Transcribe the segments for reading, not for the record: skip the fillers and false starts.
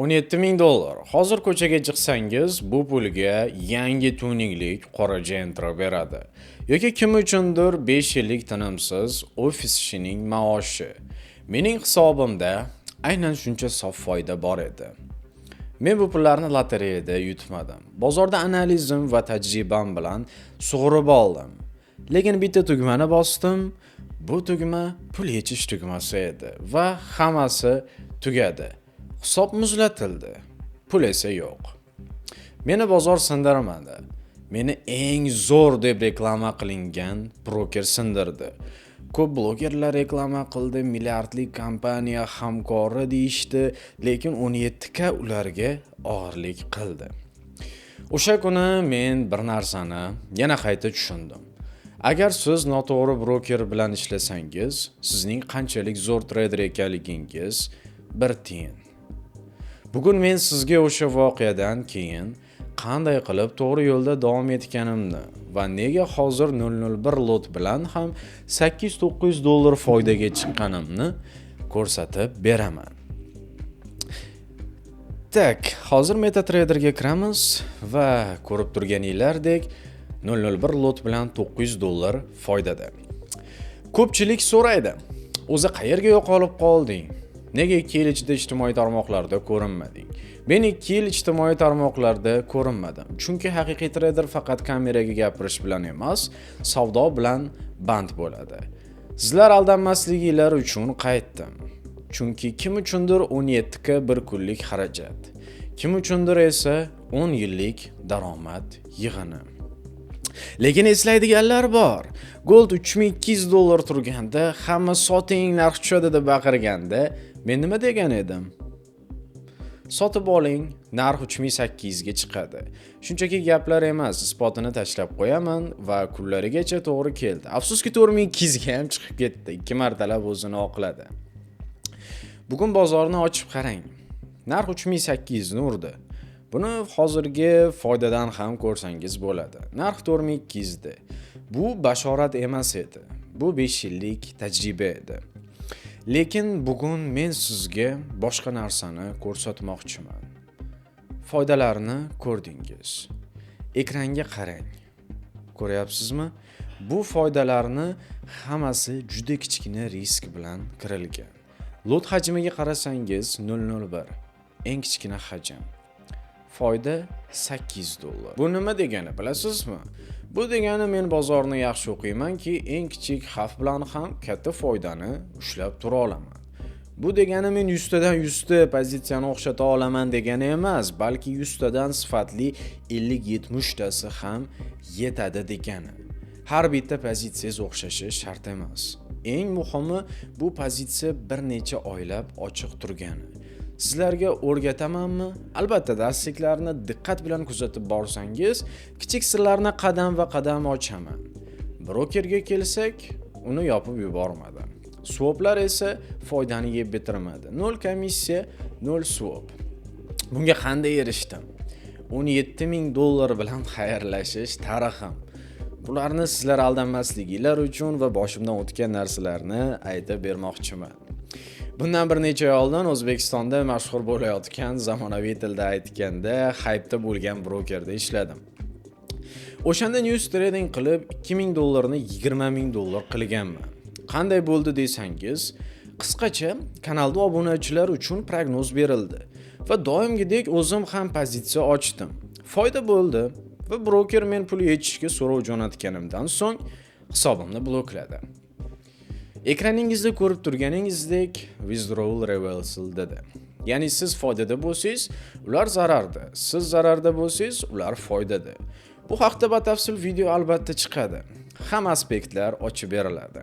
17 ming dollar. Hozir ko'chaga chiqsangiz, bu pulga yangi tuninglik qora Gentra beradi. Yoki kim uchundir 5 yillik tinimsiz ofis ishining maoshi. Mening hisobimda aynan shuncha sof foyda bor edi. Men bu pullarni lotereyada yutmadim. Bozorda analizim va tajribam bilan sug'urib oldim. Lekin bitta tugmani bosdim. Bu tugma pul yechish tugmasi edi va hammasi tugadi. Hisob muzlatildi. Pul esa yo'q. Meni bozor sindirmadi. Meni eng zo'r deb reklama qilingan broker sindirdi. Ko'p blogerlar reklama qildi, milliardli kompaniya hamkori deyishdi, lekin 17 k ularga og'irlik qildi. O'sha kuni men bir narsani yana qayta tushundim. Agar siz noto'g'ri broker bilan ishlasangiz, sizning qanchalik zo'r treyder ekanligingiz bir tiyin. Bugun men sizga o'sha voqeadan keyin qanday qilib to'g'ri yo'lda davom etganimni va nega hozir 001 lot bilan ham 800-900 dollar foydaga chiqqanimni ko'rsatib beraman. Так, hozir MetaTraderga kiramiz va ko'rib turganinglardek 001 lot bilan 900 dollar foydada. Ko'pchilik so'raydi: "O'zi qayerga yo'qolib qolding? Nega 2 yil ichida ijtimoiy tarmoqlarda ko'rinmading?" Men 2 yil ijtimoiy tarmoqlarda ko'rinmadim. Chunki haqiqiy treyder faqat kameraga gapirish bilan emas, savdo bilan band bo'ladi. Sizlar aldanmasliginglar uchun qaytdim. Chunki kim uchundir 17 k bir kunlik xarajat, kim uchundir esa 10 yillik daromad yig'ini. Lekin eslaydiganlar bor. Gold 3200 dollar turganda, hamma "Soting, narx tushadi" deb baqirganda, men nima degan edim? "Sotib oling, narx 3800 ga chiqadi." Shunchaki gaplar emas, isbotini tashlab qo'yaman va kunlarigacha to'g'ri keldi. Afsuski, 4200 ga ham chiqib ketdi. Ikki martalab o'zini oqladi. Bugun bozorni ochib qarang. Narx 3800 ni urdi. Buni hozirgi foydadan ham ko'rsangiz bo'ladi. Narx 4200 da. Bu bashorat emas edi. Bu 5 yillik tajriba edi. Lekin bugun men sizga boshqa narsani ko'rsatmoqchiman. Foydalarni ko'rdingiz. Ekranga qarang. Ko'ryapsizmi? Bu foydalarni hammasi juda kichkina risk bilan kirilgan. Lot hajmiga qarasangiz, 0.01, eng kichkina hajm. Foyda 800 dollar. Bu nima degani, bilasizmi? Bu degani, men bozorni yaxshi o'qiymanki, eng kichik xavf bilan ham katta foydani ushlab tura olaman. Bu degani men 100 tadan 100 ta pozitsiyani o'xshata olaman degani emas, balki 100 tadan sifatli 50-70 tasi ham yetadi degani. Har bitta pozitsiyangiz o'xshashi shart emas. Eng muhimi, bu pozitsiya bir necha oylab ochiq turgani. Sizlarga o'rgatamanmi? Albatta, darsliklarni diqqat bilan kuzatib borsangiz, kichik sirlarni qadam va qadam ochaman. Brokerga kelsak, uni yopib yubormadi. Swaplar esa foydani yeb bitirmadi. 0 komissiya, 0 swap. Bunga qanday erishdim? 17 ming dollar bilan xayrlashish tarixim. Bularni sizlar aldanmasliginglar uchun va boshimdan o'tgan narsalarni aytib bermoqchiman. Bundan bir necha oy oldin O'zbekistonda mashhur bo'layotgan, zamonaviy tilda aytganda, haypda bo'lgan brokerda ishladim. O'shanda news trading qilib 2000 dollarni 20 ming dollar qilganman. Qanday bo'ldi desangiz, qisqacha, kanalda obunachilar uchun prognoz berildi va doimgidek o'zim ham pozitsiya ochdim. Foyda bo'ldi va broker men pul yechishga so'rov jo'natganimdan so'ng hisobimni blokladi. Ekraningizda ko'rib turganingizdek, "Withdrawal reversal" dedi. Ya'ni siz foydada bo'lsangiz, ular zararda. Siz zararda bo'lsangiz, ular foydada. Bu haqda batafsil video albatta chiqadi. Hamma aspektlar ochib beriladi.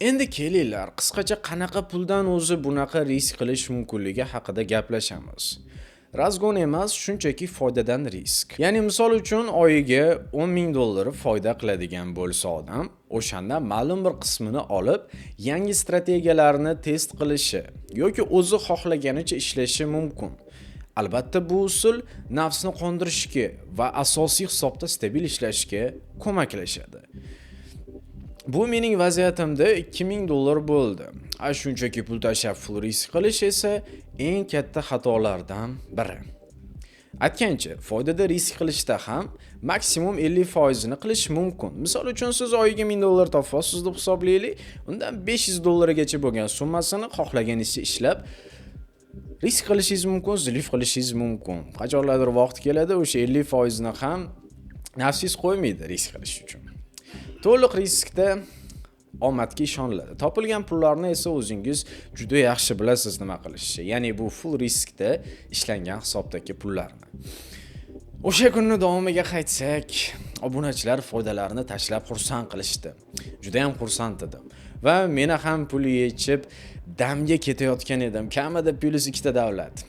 Endi kelinglar, qisqacha qanaqa puldan o'zi bunaqa risk qilish mumkinligi haqida gaplashamiz. Разгон emas, shunchaki foydadan risk. Ya'ni misol uchun oyiga 10 ming dollar foyda qiladigan bo'lsa odam, o'shanda ma'lum bir qismini olib, yangi strategiyalarni test qilishi yoki o'zi xohlaganicha ishlashi mumkin. Albatta, bu usul nafsni qondirishga va asosiy hisobda stabil ishlashga ko'maklashadi. Bu mening vaziyatimda 2000 dollar bo'ldi. A shunchaki pul tashlab full risk qilish esa eng katta xatolardan biri. Aytgancha, foydada risk qilishda ham maksimum 50% ni qilish mumkin. Misol uchun, siz oyiga 1000 dollar topasiz deb hisoblaylik, undan 500 dollargacha bo'lgan summasini xohlaganingizcha ishlab risk qilishingiz mumkin, слив qilishingiz mumkin. Qachonlardir vaqt keladi, o'sha 50% ni ham nafsingiz qo'ymaydi risk qilish uchun. To'liq riskda omadga ishoniladi. Topilgan pullarni esa o'zingiz juda yaxshi bilasiz nima qilishni. Ya'ni bu full riskda ishlangan hisobdagi pullarni. O'sha kunni davomiga qaytsak, obunachilar foydalarini tashlab xursand qilishdi. Juda ham xursand edim. Va meni ham pul yechib damga ketayotgan edim. Kamida plyus ikkita davlat.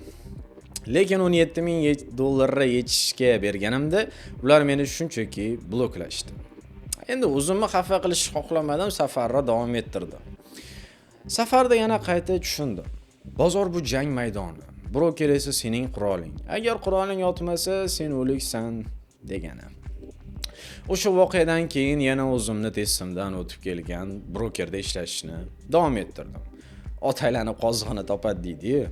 Lekin 17 ming dollarni yechishga berganimda ular meni shunchaki bloklashdi. Endi o'zimni xafa qilishni xohlamadim, safarni davom ettirdim. Safarda yana qayta tushundim. Bozor bu jang maydoni. Broker esa sening quroling. Agar quroling yotmasa, sen o'liksan degani. O'sha voqeadan keyin yana o'zimni testimdan o'tib kelgan brokerda ishlashni davom ettirdim. Ot aylanib qozig'ini topadi deydi-yu.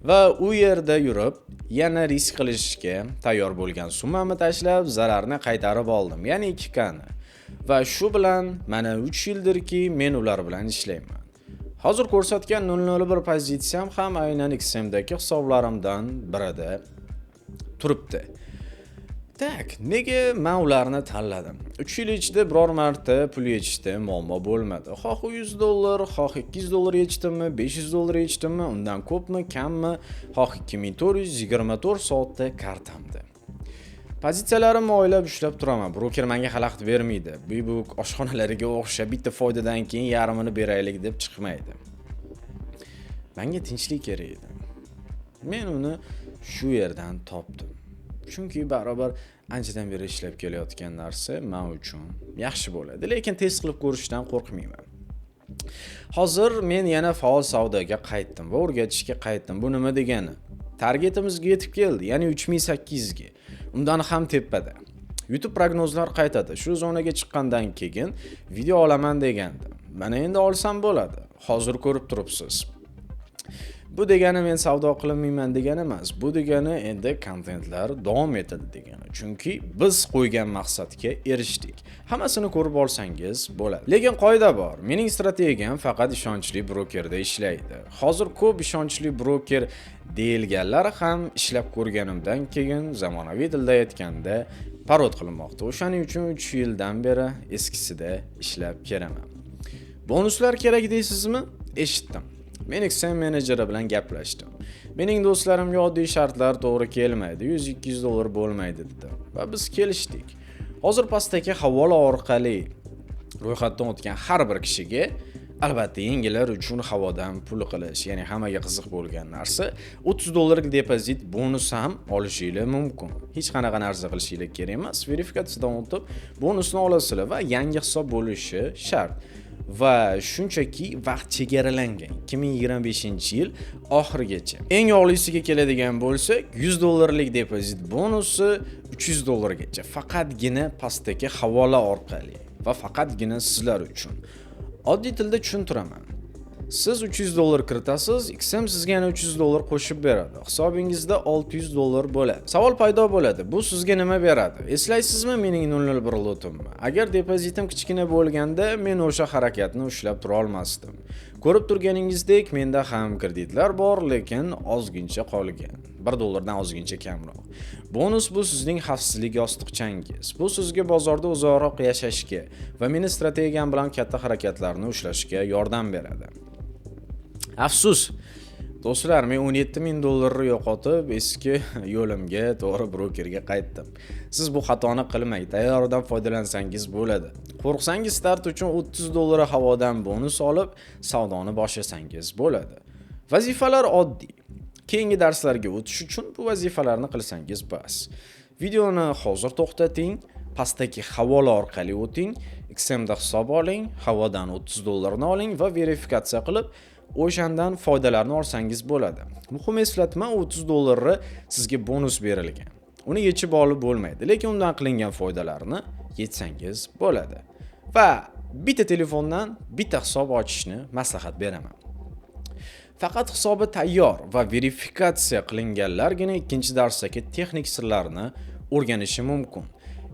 Va u yerda yurib, yana risk qilishga tayyor bo'lgan summamni tashlab, zararni qaytarib oldim, ya'ni 2 kani. Va shu bilan mana 3 yildirki men ular bilan ishlayman. Hozir ko'rsatgan 001 pozitsiyam ham aynan XMdagi hisoblarimdan birida turibdi. Так, nega men ularni tanladim? 3 yil ichida biror marta pul yechishda muammo bo'lmadi. Xoh 100 dollar, xoh 200 dollar yechdimmi, 500 dollar yechdimmi, undan ko'pmi, kammi, xoh 2424 soatda kartamda. Pozitsiyalarimni oylab ushlab turaman. Broker menga xalaqit bermaydi. Bu oshxonalariga o'xshab bitta foydadan keyin yarmini beraylik deb chiqmaydi. Menga tinchlik kerak edi. Men uni shu yerdan topdim. Chunki baribir anchadan beri ishlab kelayotgan narsa men uchun yaxshi bo'ladi. Lekin test qilib ko'rishdan qo'rqmayman. Hozir men yana faol savdoga qaytdim va o'rgatishga qaytdim. Bu nima degani? Targetimizga yetib keldi, ya'ni 3800 ga. Undan ham tepada. YouTube prognozlar qaytadi. Shu zonaga chiqqandan keyin video olaman degandim. Mana endi olsam bo'ladi. Hozir ko'rib turibsiz. Bu degani men savdo qilmayman degani emas. Bu degani endi kontentlar davom etadi degani. Chunki biz qo'ygan maqsadga erishdik. Hammasini ko'rib olsangiz bo'ladi. Lekin qoida bor. Mening strategiyam faqat ishonchli brokerda ishlaydi. Hozir ko'p ishonchli broker deyilganlar ham ishlab ko'rganimdan keyin zamonaviy tilda aytganda parod qilinmoqda. O'shaning uchun 3 yildan beri eskisida ishlab kelaman. Bonuslar kerak deysizmi? Eshitdim. Men XM menejeri bilan gaplashdim. Mening do'stlarimga oddiy shartlar to'g'ri kelmaydi, 100-200 dollar bo'lmaydi dedi va biz kelishdik. Hozir pastdagi havola orqali ro'yxatdan o'tgan har bir kishiga, albatta yengillar uchun havodan pul qilish, ya'ni hammaga qiziq bo'lgan narsa, 30 dollarlik depozit bonus ham olishinglar mumkin. Hech qanaqa narsa qilishinglar kerak emas. Verifikatsiyadan o'tib bonusni olasizlar va yangi hisob bo'lishi shart. Va shunchaki vaqt chegaralangan 2025-yil oxirigacha. Eng yoqlisiga keladigan bo'lsak, 100 dollarlik depozit bonusi 300 dollargacha, faqatgina pastdagi havola orqali va faqatgina sizlar uchun. Oddiy tilda tushuntiraman. Siz 300 dollar kiritasiz, XM sizga yana 300 dollar qo'shib beradi. Hisobingizda 600 dollar bo'ladi. Savol paydo bo'ladi. Bu sizga nima beradi? Eslaysizmi mening 001 lotimni? Agar depozitim kichkina bo'lganda, men o'sha harakatni ushlab tura olmasdim. Ko'rib turganingizdek, menda ham kreditlar bor, lekin ozgincha qolgan. 1 dollardan ozgincha kamroq. Bonus bu sizning xavfsizlik yostiqchangiz. Bu sizga bozorda uzoqroq yashashga va meni strategiyam bilan katta harakatlarni ushlashga yordam beradi. Afsus, do'stlar, men 17 ming dollarni yo'qotib, eski yo'limga, to'g'ri brokerga qaytdim. Siz bu xatoni qilmang, tayyordan foydalansangiz bo'ladi. Qo'rqsangiz start uchun 30 dollar havodan bonus olib, savdoni boshlasangiz bo'ladi. Vazifalar oddiy. Keyingi darslarga o'tish uchun bu vazifalarni qilsangiz bas. Videoni hozir to'xtating, pastdagi havola orqali o'ting, XMda hisob oling, havodan 30 dollarni oling va verifikatsiya qilib, o'shandan foydalarni olsangiz bo'ladi. Muhim eslatma, 30 dollarni sizga bonus berilgan. Uni yechib olib bo'lmaydi, lekin undan qilingan foydalarni yechsangiz bo'ladi. Va Bitta telefondan bitta hisob ochishni maslahat beraman. Faqat hisobi tayyor va verifikatsiya qilinganlargina ikkinchi darsdagi texnik sirlarni o'rganishi mumkin.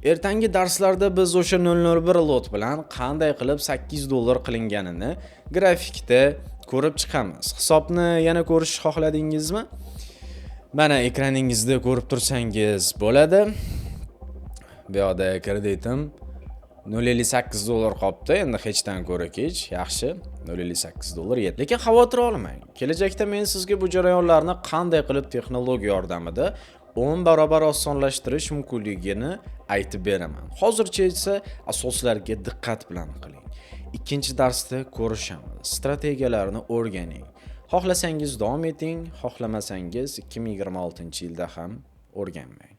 Ertangi darslarda biz o'sha 001 lot bilan qanday qilib 800 dollar qilinganini grafikda ko'rib chiqamiz. Hisobni yana ko'rishni xohladingizmi? Mana, ekraningizda ko'rib tursangiz bo'ladi. Bu yoqda kreditim 0,58 dollar qolibdi. Endi hechdan ko'ra kech, yaxshi. 0,58 dollar yetdi. Lekin xavotir olmang. Kelajakda men sizga bu jarayonlarni qanday qilib texnologiya yordamida 10 barobar osonlashtirish mumkinligini aytib beraman. Hozircha esa asoslarga diqqat bilan qiling. Ikkinchi darsda ko'rishamiz. Strategiyalarni o'rganing. Xohlasangiz davom eting, xohlamasangiz 2026-yilda ham o'rganmang.